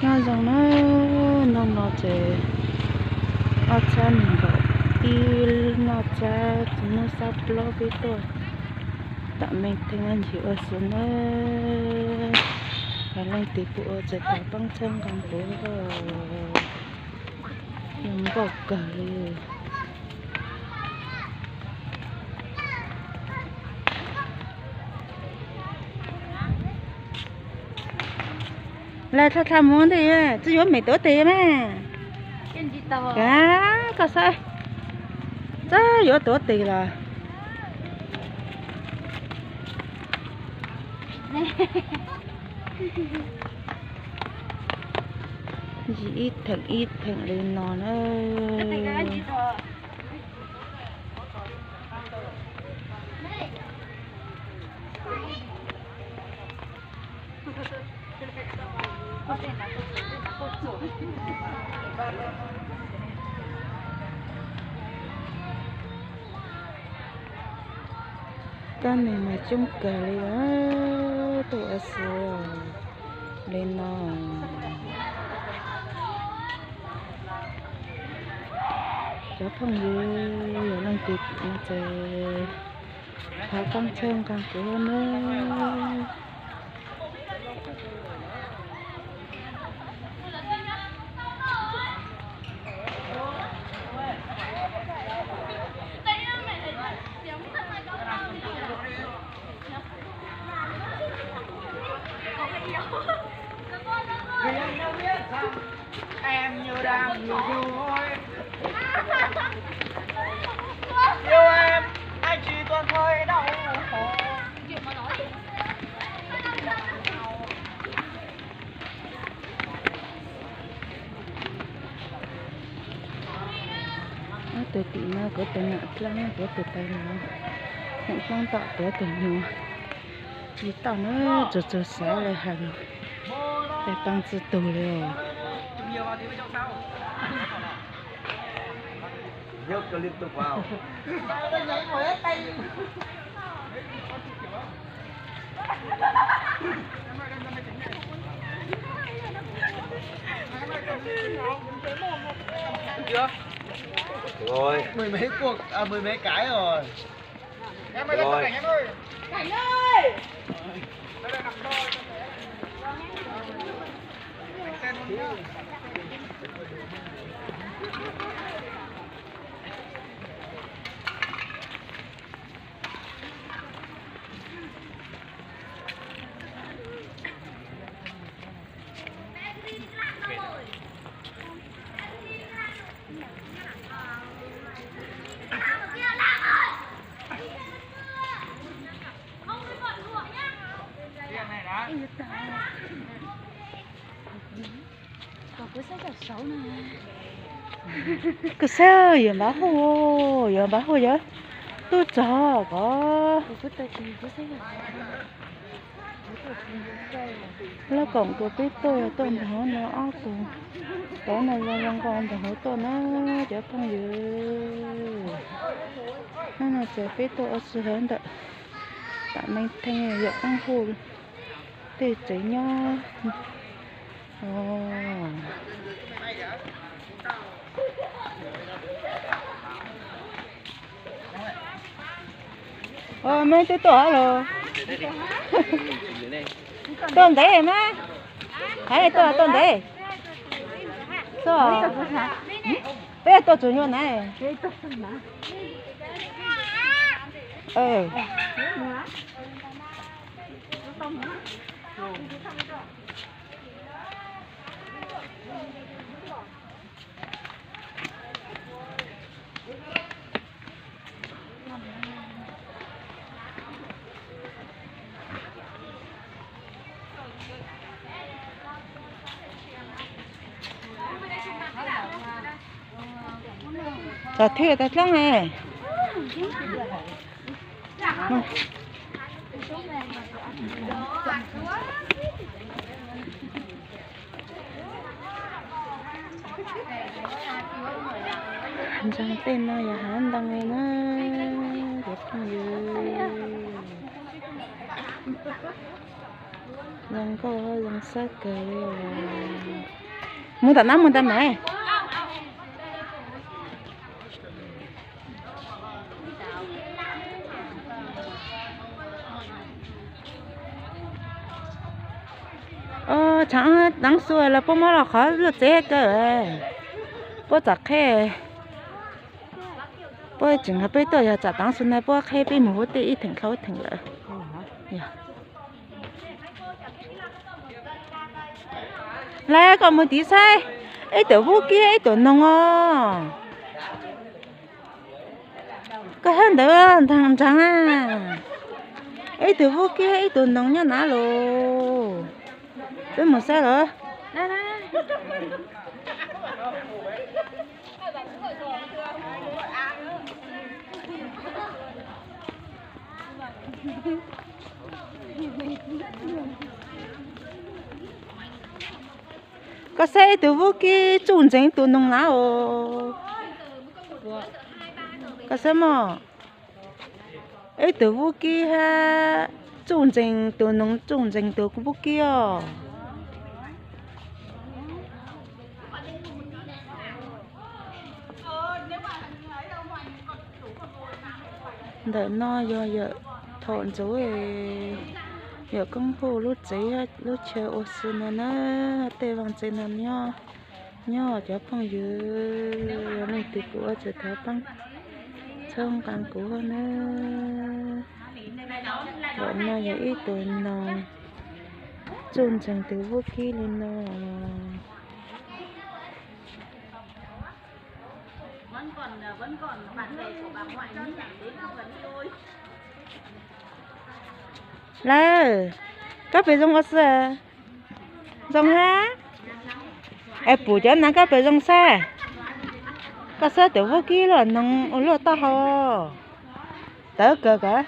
Nyob zoo na, hnub no ces ob txhiab nees nkaum ib, noj txhiab tsis muaj xab plaub peb tuaj tam Meej Theej ncig ua si na. Yog leej twg pom ua txawm tau pab txhawb nqa kuv, zoo nkauj kawg li. Lawv thaj thaj mus ntej, tsis yuav me tuav tes mas. Koj saib, txawj yuav tuav tes los. Ib theem ib theem li no na. Kab neeg mas coob kawg li, tuaj ua si li no. Cov phooj ywg, yog leej twg no ces thov pab txhawb nqa kuv nawb. Em như đang ngủ vui. Yêu em, anh chỉ còn thôi đau khổ. Ob tug tim no kuv tus nam dlaab, kuv tus tais laug, nam dlaab tom tuav tus nyuag, tsis tau na, tsuag tsuag xav li hais los, tes pab tsi tug li os. Mười mấy cuộc, à, mười mấy cái rồi. Rồi. Kuv saib yuav npab hu, yuav npab hu yuav tub txog kov. Laj koom kuv peb tuaj, yog tuaj ntawm hauv no ob tug, cov no zoo zoo nkauj ntawm hauv tuaj na cov phooj ywg. Hnub no ces peb tuaj ua si hauv ntawm tam Meej Theej yog poob hu tej tsev nyob. Meb twb tuaj los? Tuaj ntev mas. Hais tuaj, tuaj ntev. Peb tuaj txug nyuag na. Cov thwj tau dlaab ne. Ntsoog tej no yog hav ntoo na, cov phooj ywg. Zoo nkauj zoo sab kawg li os. Mus tom nab mus ntag mas. Tshav teev xu los puab muab los qhov luaj tsev kawg, puab txom qheb. Puab tseem, peb tuaj yog tsam teev xu na puab qheb peb mus huv tij ib theem dlhau ib theem lawm. Lawv, koj mus tiv saib, ib tug vub kib ib tug noog os. Koj saib ntawd nrag nrag, ib tug vub kib ib tug noog nyob na los. Peb mus saib los. Koj saib ib tug vub kib tsuj ntseeg tus noog na os. Koj saib mog, ib tug vub kib hab tsuj ntseeg tus noog tsuj ntseeg tus vub kib os. Ntawm no yog yawm Thaum Ntxuv, yawm Koob Huj lub tsev lub chaw ua si no na, tej vaaj tsev no nyob. Nyob cov phooj ywg, yog leej twg kuv ua tsis thov pab txhawb nqa kuv na. Ntawm no yog ib tug noog tsuj ntseeg tus vub kib li no. Lawm, koj pem zoo ua si? Zoo hab. Es pum cov no koj pem zoo saib? Koj saib tus vub kib luaj noog ua luaj taub hau. Tawv kawg kawg.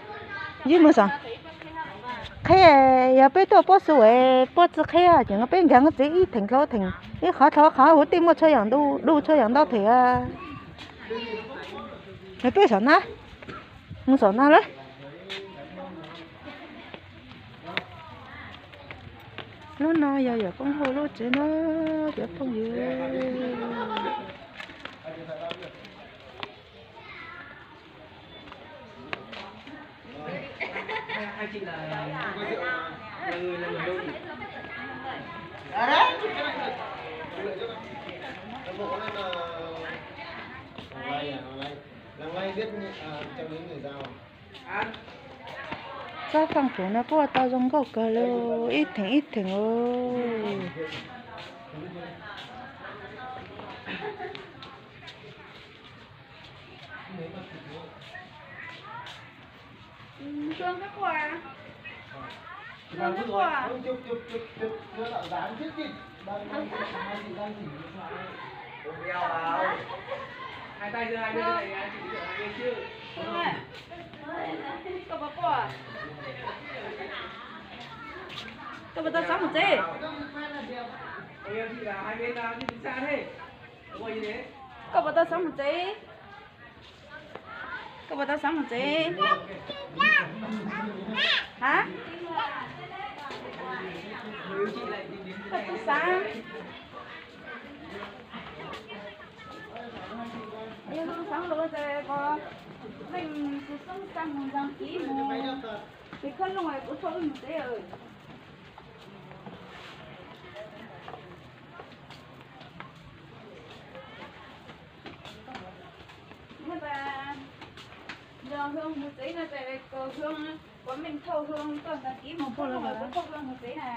Yij mus xav qheb, yog peb tuaj puab xu es puab tsi qheb ces peb nkag tsev ib theem dlhau theem, ib qhov dlhau qhov huv tij muaj txhua yaam du, du txhua yaam ntau them. Peb saum na, mus saum na lawm. Lub no yog yawm Koob Huj lub tsev na, cov phooj ywg. Tsob faaj pum no kuj ua tau zoo nkauj kawg li, ib theem ib theem os. Koj puas tau xav mus tsev? Koj puas tau xav mus tsev? Koj puas tau xav mus tsev? Hab? Koj tau xav? Yog tau xav los ua cas koj leej xu xoob xav mus ntxeev kiv mus, ces khawb looj kuv thauj wb mus tsev. Yog Hwm mus tsev no ces kom Hwm, kuv meej thauj Hwm tuaj ntxeev kiv mus, khawb looj kuv thauj Hwm mus tsev na.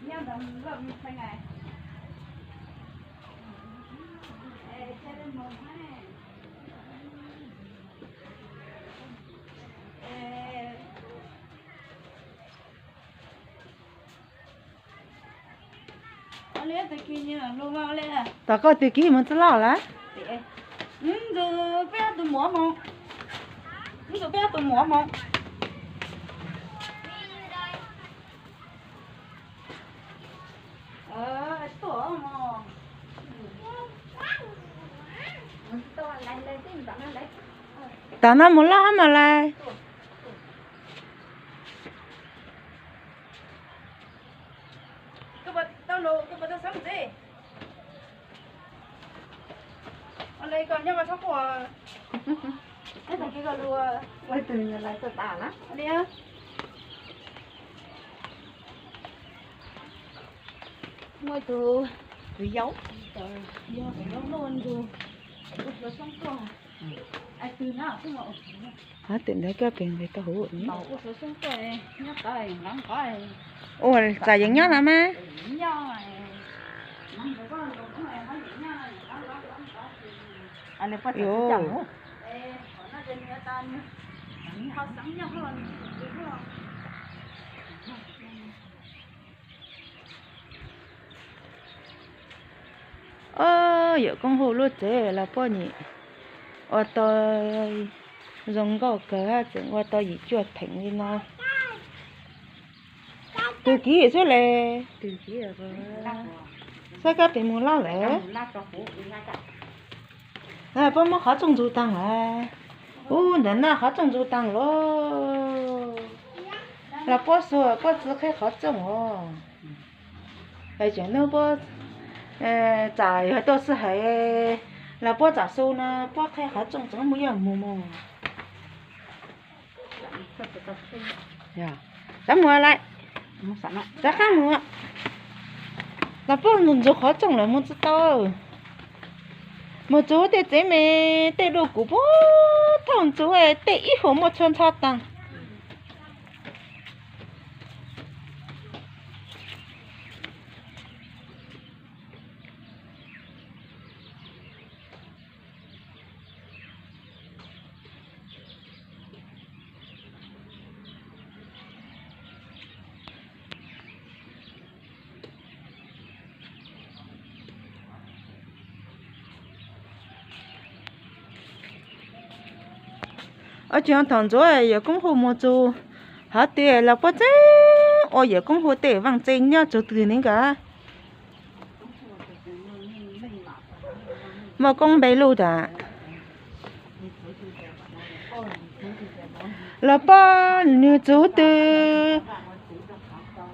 Nyob ntawd lawm pheej na. Tom koj twg kiv mus txij loj lawm. Ntxum peb ob tug muam mus. Ntxum peb ob tug muam mus. Tom no mus loj mas lawm. Muaj tus, tus yau, yog tus yau loj ntsug, ua hlua xyoob tuaj. Hab tim ntawd koj pem ntawd tau huv. Ua txam yeej nyob no mas. Ob, yawm koob hu lub tsev los puab nyim ua tau zoo nkauj kawg, tseem ua tau yim cuaj theem li no. Twg kiv xwb le? Saib koj pem mus laj lawm. Puab muab qhov tsooj ntxug taag lawm. Ub, ntawm no qhov tsooj ntxug taag lauj. Los puab xu, puab tsi qheb qhov tsooj os. Tseem nub puab txam yog tuaj xwb hais, los puab txam xu no puab qheb qhov tsooj tseem muaj yog mus mus. Rov mus lawm, rov qab mus. Los puab ntxuav qhov tsooj lawm mus tsi tau. Mus txug tej tsev me, tej dua kuv puag thaum ntxuav tej ib huam muaj txhua ntxhov taag. Ob tsi thaum ntxuav yawm koob hu mus txug hov twg los puab tseem ua yawm koob hu tej vaaj tse nyob txug twg ne nkaus. Muaj koob npe lug tas. Los puab nwg txug twg,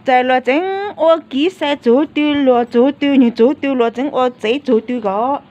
txawm luag tseem ua kiv sai txug twg, luag txug twg nwg txug twg, luag tseem ua tsev txug twg kom.